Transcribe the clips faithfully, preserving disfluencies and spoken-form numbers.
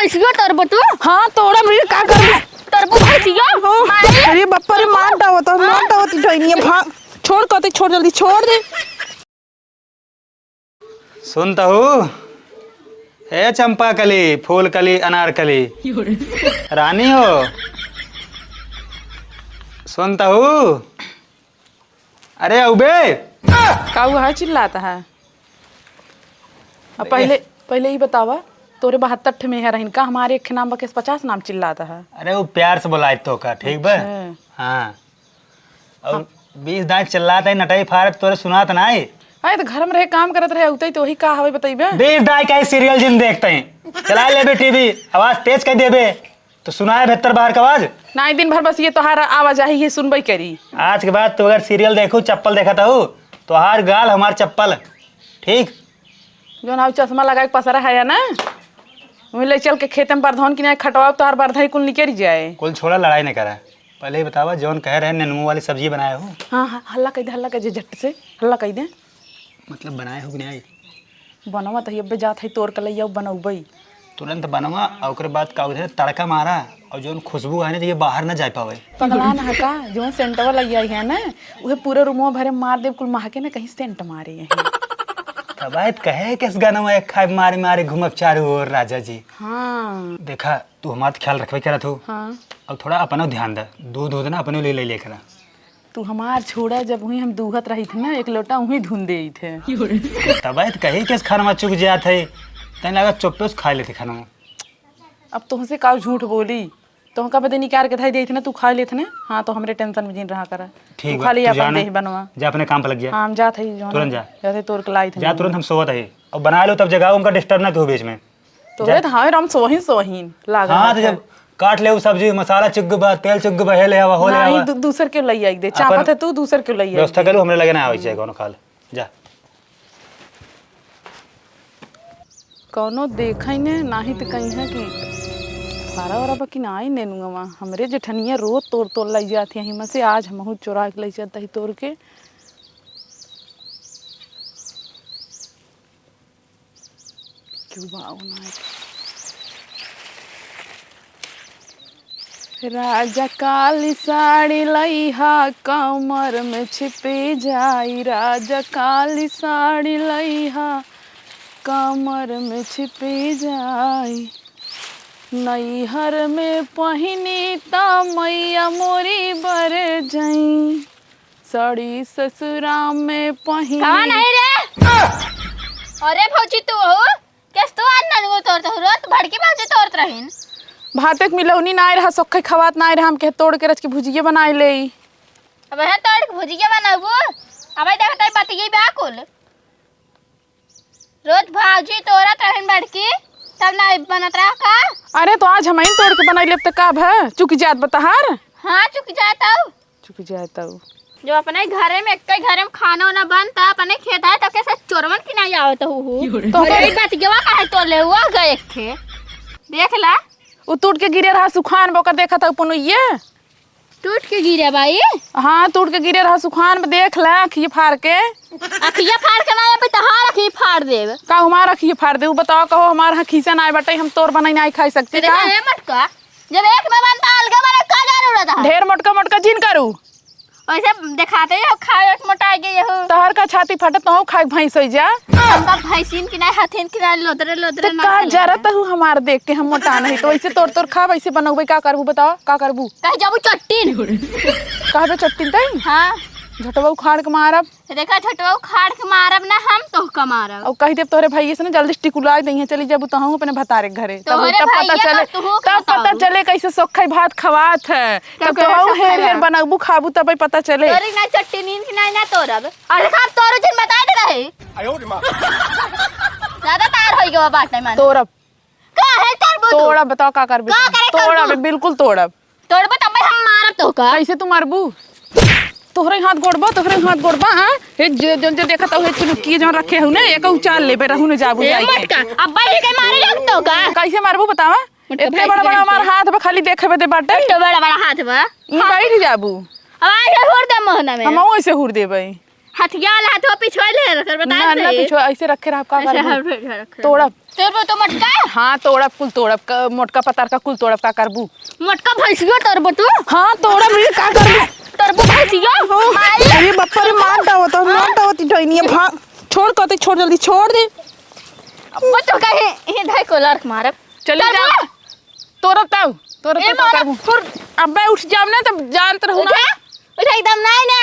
भैंसियो तरबो तू? हाँ, तोड़ा मेरे का कर। तरबो भैंसियो? माई। अरे बाप रे, मार डावत, मार डावत, डैनिया भाग। छोड़ कहते, छोड़ जल्दी, छोड़ दे। सुनतहु, ए चंपा कली, फूल कली, अनारकली, रानी हो, सुनतहु, अरे अउबे। का हुआ है, चिल्लात है? अब पहिले, पहिले ई बतावा, तोरे बहत्तर ठे मेहर रहिन का, हमारे एक नाम बा के पचास नाम चिल्लात है? अरे वो प्यार से बोलाए तो का, ठीक बा? अच्छा। हाँ। अउर हाँ। बीस दाई चिल्लात है, नटई फारत, तोरे सुनात नाई। अरे, तो घर में रहे, काम करत रहे, उतई तो वही का हवे, बतइबे? बीस दाई का ही serial जिन देखते हैं, चला लेबे TV, आवाज तेज कर देबे, तो सुनाए बेहतर बाहर का आवाज। नाई, दिन भर बस ये तोहार आवाजाही ये सुनबे करी। आज के बाद तू अगर serial देखू, चप्पल देखत हऊ, तोहार गाल हमार चप्पल, ठीक? जौन आउ चश्मा लगाए के पसरा है ना, वहीं ले चल के खेते में बरधौन की नहीं खटवाओ, तोहार बरधई कुल निकल जाए। कुल छोड़ा, लड़ाई नहीं करा। पहले ही बतावा, जौन कहे रहे नेनुआ वाली सब्जी बनाए हो? हाँ, हाँ, हल्ला कह दे, हल्ला कह दे, झट से हल्ला कह दे। मतलब बनाए हो कि नहीं? बनवा तो अब्बे जात है, तोड़ के लइया बनउबई। तुरंत बनवा, और ओकरे बाद का होता है, तड़का मारा, और जौन खुशबू आने तो ये बाहर ना जा पावे। पगला ना है का, जौन सेंटवा लइया है ना, उहे पूरे रूमवा भरे मार देब, कुल महके ना कहीं सेंट मारे यहीं। तब आए तो कहे, किस गाना में खाए मारे मारे घूमब चारों ओर राजा जी। हाँ। देखा, तू हमार तो ख्याल रखबे करत हो। हाँ। अब थोड़ा अपनो ध्यान दे, दूध दूध ना अपने ले ले लेकर आ। तू हमार छोड़ा, जब वहीं हम दूहत रही थे ना, एक लोटा वहीं धुन दे थे। तब तो कही के खाना चुक जात है, तैं लगा चुप्पे से खा लेते खाना। अब तुमसे का झूठ बोली, तुमका बदे निकाल के धई देत ना, तू खा लेत ना। हाँ, तो हमरे टेंशन में जिन रहा करा। ठीक तू बा, खाली तू अपन जाने, देह बनवा। जा अपने काम पर लग जा। हाँ, हम जात हई, जौन तुरंत जा। जाते तोड़ के लाई थे। जा तुरंत, हम सोवत हई। अब बना लो तब जगाओ, उनका डिस्टर्ब ना हो बीच में। तोरे जा। धावे राम सोही सोहीन लागल हाँ, तो रहत है। जब काट ले उ सब्जी, मसाला चुग बा, तेल चुग बा, हे ले आवा, हो ले नहीं, आवा। दू-, दूसर के लई आई दे। अपन चापत है तू, दूसर के लई आई व्यवस्था दे। कर लो, हमरे लगे ना आवे चाहिए कोनो खाल। जा। कौनो देखै ने, नाही त कहीं है कि फारा वारा बा कि नाही नेनुआ। हमरे जेठनिया रोज तोड़ तोड़ लई जात है, हिमा से आज हमहू चोरा के लई जात ही तोड़ के। क्यों बा, वो ना आए। राजा काली साड़ी लइहा, कमर में छिपी जाई। राजा काली साड़ी लइहा, कमर में छिपी जाई। नैहर में पहिनी त मैया मोरी बर जाई। साड़ी ससुरा में पहिनी। कहाँ नहीं रे? अरे भौजी, तू हो? कैस तू आज ननगो तोड़त हो? रोज बड़की भौजी तोड़त रहीन। भाते के मिलौनी नाय रहा, सोखे खवात नाय रहा, हम कहे तोड़ के रच के भुजिया बनाए लेई। अब है तोड़ के भुजिया बनाबू? अब है देखत है बतिये बा कुल। रोज भौजी तोड़त रहीन बड़की, तब ना बनत रहा का? अरे तो आज हमइन तोड़ के बनाई लेब त का भ? चुक जात बा तहार? हाँ, चुक जात हऊ। चुक जाए तऊ। जो अपने घरे में, एक घरे में खाना वाना बनता, अपने खेत है, तो कैसे चोरवन की नहीं आवत हूँ? तो अरे, ई बात गेवा काहे तोड़ ले हुआ गए एक थे? देख ला। उ टूट के गिरे रहा सुखान बा, ओकर देखत हऊ पुनुइये? टूट के गिरे बा ई? हाँ, टूट के गिरे रहा सुखान बा, देख ला, अखिये फाड़ के। अखिया फाड़ के ना, अभी तहार अखिये फाड़ देब। का हमार अखिये फाड़ दे? उ बताओ, कहो हमार अखिसे ना बाटे, हम तोर बनाई ना खाई सकती तो देखा, का? ए मटका, जब एक में बनता, अलगे बने का जरूरत है? ढेर मोटका मोटका जिन करू। वैसे दिखाते ही हो, खाए एक मोटा गए हो। तहर का छाती फटे, तोहू खाए भैंस होई जा। हम तो भैंसिन की नहीं, हथिन की नहीं, लोदरे लोदरे तो ना का खा लेते। जरत हूँ हमार देख के हम मोटा नहीं, तो वैसे तोर तोर खा, वैसे बनौबे, का करबू बताओ, का करबू? कह जाबू चट्टिन। कहबे चट्टिन तई? हाँ। झटवा उखाड़ के मारब। देखा छोटवा उखाड़ के मारब ना, हम तोहका मारब। और कह देब तोहरे भैया से ना जल्दी से टिकुला दइहे, चली जाबू तोहू अपने भतारे के घरे। तब, तोहरे तब पता भैया चले, का तोहू तब पता खाताऊ। चले कैसे सोखई भात खवात है। तब तब कैसे तोहू हेर सोखई हेर भात? बनाबू खाबू तब पता चले। तोरी ना चट्टी नींद की ना, ना तोरब। अलखा तोरो जिन बताए दे रहे। आयो रे माँ। ज्यादा तार होई गवा बाटे माने। तोरब। का है तोरबू तू? तोड़ब, बताओ का करबे का तू? करे तोड़ब, करबू? बिल्कुल तोड़ब। तोड़बो तब हम मारब तोहका। कैसे तू मारबू? तोहरे हाथ गोड़बा, तोहरे हाथ गोड़बा, हाँ? हे जे, जो, जो देखत हो, हे चुनुकिया जो रखे हो ना, एक उचाल लेबे रहू ने जाबू ए जाई के। मटका, अब भाई के मारे जाब तोहका। कैसे मारबू बतावा? मटका इतने भाई बड़ा से बड़ा हमार हाथ बा, खाली देखे बदे बाटे। इतने बड़ा बड़ा हाथ बा। ई हाँ। बैठ जाबू। अब आज हुर दे मोहना में। हम ऐसे हुर देबै। हथिया वाला हाथवा पिछोए ले रख, बता ना, दे। ना पिछोए, ऐसे रखे रह, का करबू? तोड़ब। तोड़बू तो मोटका? हाँ, तोड़ब, कुल तोड़ब, क-, मोटका पतरका कुल तोड़ब, का करबू? मोटका भैंसियो तोड़बू तू? हाँ, तोड़ब रे, का करबू? तोड़बू भैंसियो? हाँ। माई। अरे बाप रे, मार डावत, मार डावत, डैनिया, भाग। छोड़, कहते छोड़, जल्दी छोड़ दे। अब तो कहे, ये धाई को लड़क मारब। चली जा। तोड़बू? तोरब तब, तोरब ए तब का मारा, करबू? फुर। अबे उठ जाब ना तब जानत रहू ना। उठा, उठा एकदम नाई ना।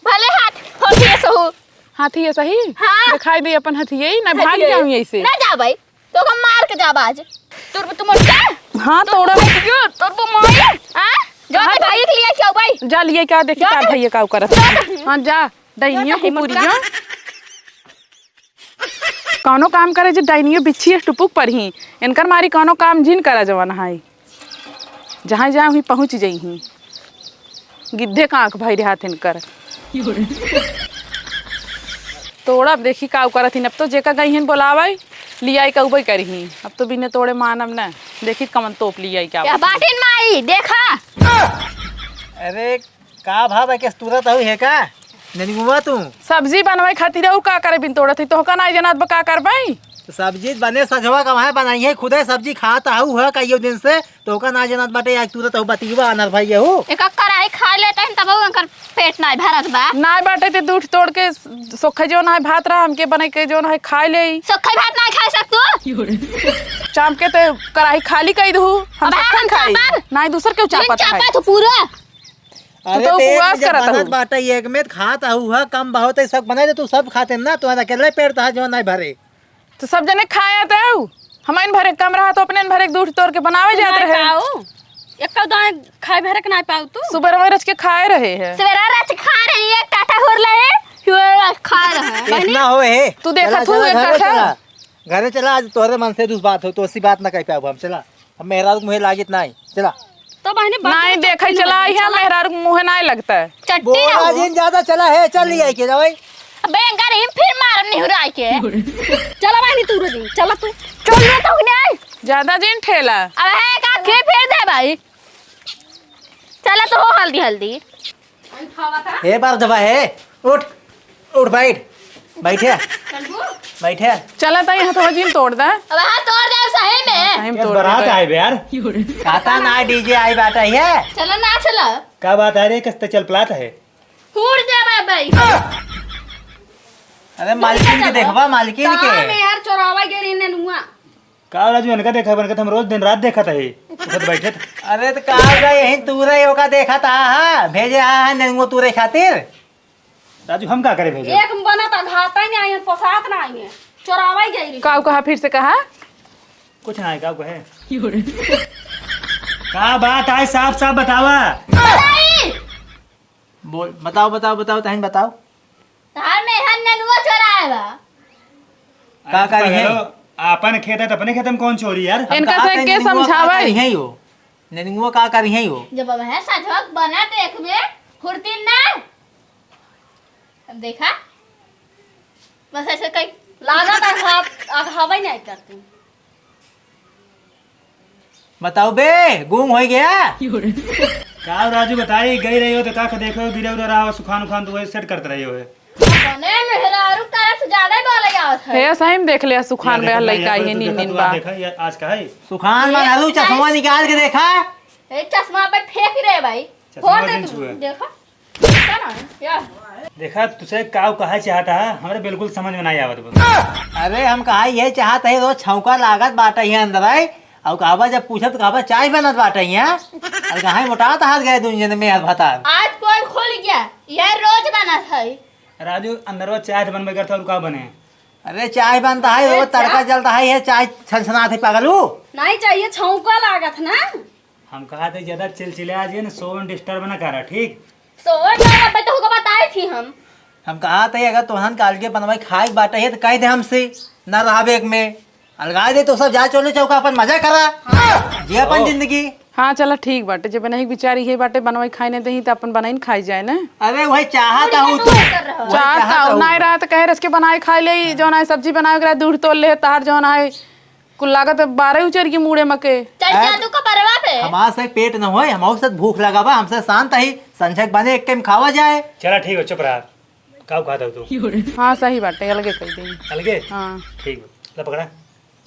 भले हाथ होती है सहू। हाथी है सही? हाँ। दिखाई दे अपन हथिये, ना भाग हथिये। जाऊं ऐसे। ना जा भाई, तो हम मार के जाब आज। तोरबू तू मोटका? हाँ, तोरबू तोरब। भैंसियो, तोरबू माई। हाँ? जा हाँ, के भाई के लिए क्या भाई? जा लिए क्या देखी जा तार के। भैया का करत। जा के। हाँ, जा, डैनियो जा की के पूरी मोटका। जा। कौनो काम करे जे डाइनियो बिच्छी टुपुक पर ही, इनकर मारी कौनो काम जिन करा जवन है। जहाँ जाए वहीं पहुँच जइहीं। गिद्धे का आँख भइरे हाथ इनकर। तोड़ब देखी का करत हिन। अब तो जेका गइहिन बोलावइ, लियाइ के उबइ करिहीं। अब तो बिने तोड़े मानब न। देखी कमन तोप लियाइ के आवत हिन। बाटिन माई, देखा। अरे का भाव है, केस तुरत हऊ है का? नेनुआ तू? सब्जी बनवाई खातिर अउर का करे बिन तोड़त है, तोहका नाई जनात बा का करबई? तो सब्जी बने सजवा का वहाँ बनाई है, खुदे सब्जी खात हऊ है कईयो दिन से, तोहका नाई जनात बाटे, आज तुरत हऊ बतियवा अनर भाई हऊ। एक कराही खा लेते हैं तब एकर पेट नाई भरत बा। नाई बाटे ते दूठ तोड़ के सोखे जो नाई भात रहा, हमके बनाई के जो नाई खाए ले। सोखे भात नाई खाए सक तू? चाप के ते कराही खाली कई दू, हम अब सोखे हम खाई। चापब। नाई दूसर के बिन चापत है। चापत पूरा। अरे तो पेट उपवास में जब करत बनत हऊ। बाटे, एक में खात हऊ ह, कम बहुत है, सब बनाए दे, तू सब खाते ना, तोहरा अकेले पेट तोहार जो नाई भरे। तो सब जने खाए आते हऊ, हमाइन भरे कम रहा तो अपने भरे के दूठ तोड़ के बनावे जात नाई रहे। पाऊ, एक दाएं खाए भरे के नाई पाऊ तू। सुबह में रच के खाए रहे हैं। सवेरा रच खा रही है, टाटा हुर रहे, हुर खा रहे हैं। इतना हो है। तू देखा चला, तू चला, एक घरे टाटा। चला। घरे चला, आज तोहरे मन से दूस बात हो, तो ऐसी बात ना कह पाऊ हम, चला। हम मेहरारू के मुँहे लागित नाई। चला। तो बहनी, बात नाई तो देखै चला, चला, यहाँ चला। मेहरारू के मुँहे नाई लगता है। चट्टी बोला रहू। जिन ज्यादा चला है, चल लिया के जाओ। अबे, एंकर ही फिर मारब निहुराई के। चला बहनी, तू रो दी, चला तू। चल रे, तो नहीं। ज्यादा जिन ठेला। अब है का, के फेर दे भाई। चला तो हो हल्दी, हल्दी। हे बरधवा, हे, उठ, उठ, बैठ, बैठे, चलबू? बैठे। चला ताई, हथवा जिन तोड़ दा। अब हाँ, तोड़ दे सही में। सही में केस तोड़ बारात दे। आए बे यार। कहता ना डीजे आई बाटा है। चला ना, चला। का बात है रे, किस ते चल पलात है? फूट दे बे भाई। अरे मालकिन के देखबा, मालकिन के। कहाँ में यार चोरावा गिरी नेनुआ? का राजू, इनका देखा, इनका तो हम रोज दिन रात देखत है, उठत बैठत। अरे तो का बा, यही तूरे ओका देखत हा, हा, भेजे हा, हा, नेनुआ तूरे खातिर। राजू, हम का करे भेजे? एक में बनत अघाता ही नहीं आई, पोसात नहीं आई, चोरावा ही गई रही। का कहा, फिर से कहा? कुछ ना है, का कहे? का बात है, साफ साफ बतावा। बताई। बोल, बताओ, बताओ, बताओ, तहन बताओ। तहार मेहर नेनुआ चोराए बा। का अरे करी है? पगलो, आपन खेत है तो अपने खेत में कौन चोरी यार? हम इनका कहा से थे के नेनुआ का समझावे? करी है यो? नेनुआ का करी है यो? जब अब है सजवक बना देख में हुरतिन ना। अब देखा, बस ऐसे कहीं लागत अघाव-, अघावे नहीं करती। बताओ बे, गुम हो गया? का राजू बताई, गई रही हो तो का देखो, गिरे उरे रहा हो, सुखान उखान तो वही सेट करते रही हो। अपने मेहरारू तरफ से ज्यादा ही बोले जावत है। हे, सही में देख ले, सुखान या बे देखो, लइका या ये कोई नीन देखो, नीन तू बा। देखा, ये आज का है? सुखान ये बा, लालू चश्मा चश्मा निकाल के देखा। ए, चश्मा पे फेंक रहे भाई। चश्मा फोड़ दे नहीं तू, छुए। देखो। देखा ना, या। देखा, तुसे का कहा चाहता है, हमरे बिल्कुल समझ में नहीं आवत बा। अरे, हम कहा ये चाहत है, रोज छौंका लागत बाटे ये अंदर आए, और कहबा जब पूछब तो कहबा चाय बनत बाटे यहाँ, और कहाँ मोटात हाथ गए दुनिया में यार भतार। आज पोल खुल गया, ये रोज बनत है। राजू, अंदरवा चाय तो बनबे करता और का बने? अरे, चाय बनता है, अरे, रोज तड़का चाय? जलता है, ये चाय छनछनात है पागलू। नहीं चाहिए, छौंका लागत ना। हम कहा थे ज्यादा चिलचिला जिन, सोन डिस्टर्ब ना करा, ठीक? सोन ना, अबे तो होगा बताई थी हम। हम कहा थे अगर तोहन काल के बनवाई खाए के बाटे है तो कह दे हमसे, ना रहबे एक में। अलगाए दे तो सब जा चोले चौका अपन मजा करा। हाँ। जी अपन ओ। जिंदगी। हाँ, चला ठीक बाटे, जब नहीं बिचारी है बाटे बनवाई खाए नहीं दही तो अपन बनाई न खाई जाए ना। अरे वही चाहत और ये हूँ तो तू। कर रहा। वही चाहत चाहत हूँ। हूँ। नाई रहा तो कहे रच के बनाए खाए ले, जौन आए सब्जी बनाए ओकरा दूर तोड़ ले, तार जौन आए कुल लागत है बारह उचर की मूड़े मके। चल जा हैं? तू कपरवा पे। हमार से पेट न होए, हमार से भूख लगा बा, हमसे शांत ही, संझक बने एक टाइम खावा जाए। चला ठीक है, चुप रहा। का कहत हो तू? हाँ, सही बाटे, अलगे कह दे। अलगे? हाँ। ठीक बा। ला पकड़ा।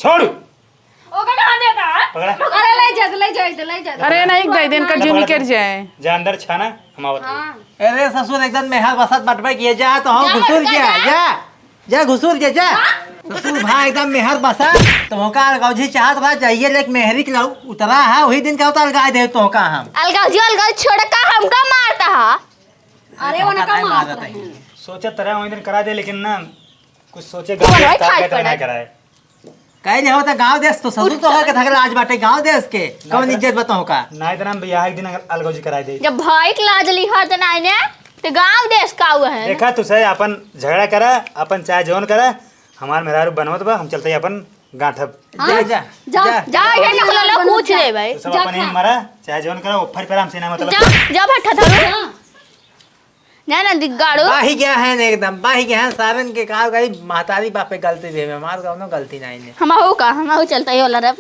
छोड़। ओका कहाँ देता है? पकड़ा। अरे ले जा, ले जा, ले जा। अरे नहीं, दे दे, इनका ला जूनी पकड़ा कर तू। जाए। जा अंदर छाना, हम आवत हैं। हाँ। अरे ससुर, एकदम मेहर बसत बटबे किए जा, तो हम जा घुसुर बटबे गया, जा। जा। जा घुसुर गया, जा। हाँ? ससुर भाई एकदम मेहर बसा, तो होका अलगौजी चाहत बा, जाइए लेक मेहरी के लौ उतरा है, वही दिन का उतर अलगाए दे तो होका हम। अलगौजी, अलगौजी छोड़ का हमका मारता है? अरे, तो उनका होका नहीं मारत मारत रही। रही। सोचत रहे वही दिन करा दे, लेकिन ना, कुछ सोचे गाँव कौन देश भाई का खाई के तो पड़ा? नहीं कराए। कहे नहीं होता गाँव देश तो ससुर तो होके थकला आज बाटे गाँव देश के। ना कौन इतना इज्जत बताओ का? ना इतना हम बियाह एक दिन अलगौजी कराए दे। जब भाई के लाज लिहा त नाई ने, तो गाँव देश का हुआ है? देखा तू सही अपन झगड़ा करा, अपन चाहे जौन करा, हमार मेहरारू बनवत बा, हम चलते ही अपन गांठब। जा, जा, जा, जा। जा, ये ना बोला, पूछ ले भाई। तू सब जा अपन ही खा। मरा, चाहे जौन करा, वो फर पर हमसे ना मतलब। जा, जा भट्ठा धरो। जा। ना, ना, दिग्गाड़ो। बाही गया है ना एकदम, बाही गया है, सारन के का गई, महतारी बाप पे गलती भी है, हमार कौनो गलती नहीं ने। हम हो का, हम हो चलता ही होला रब।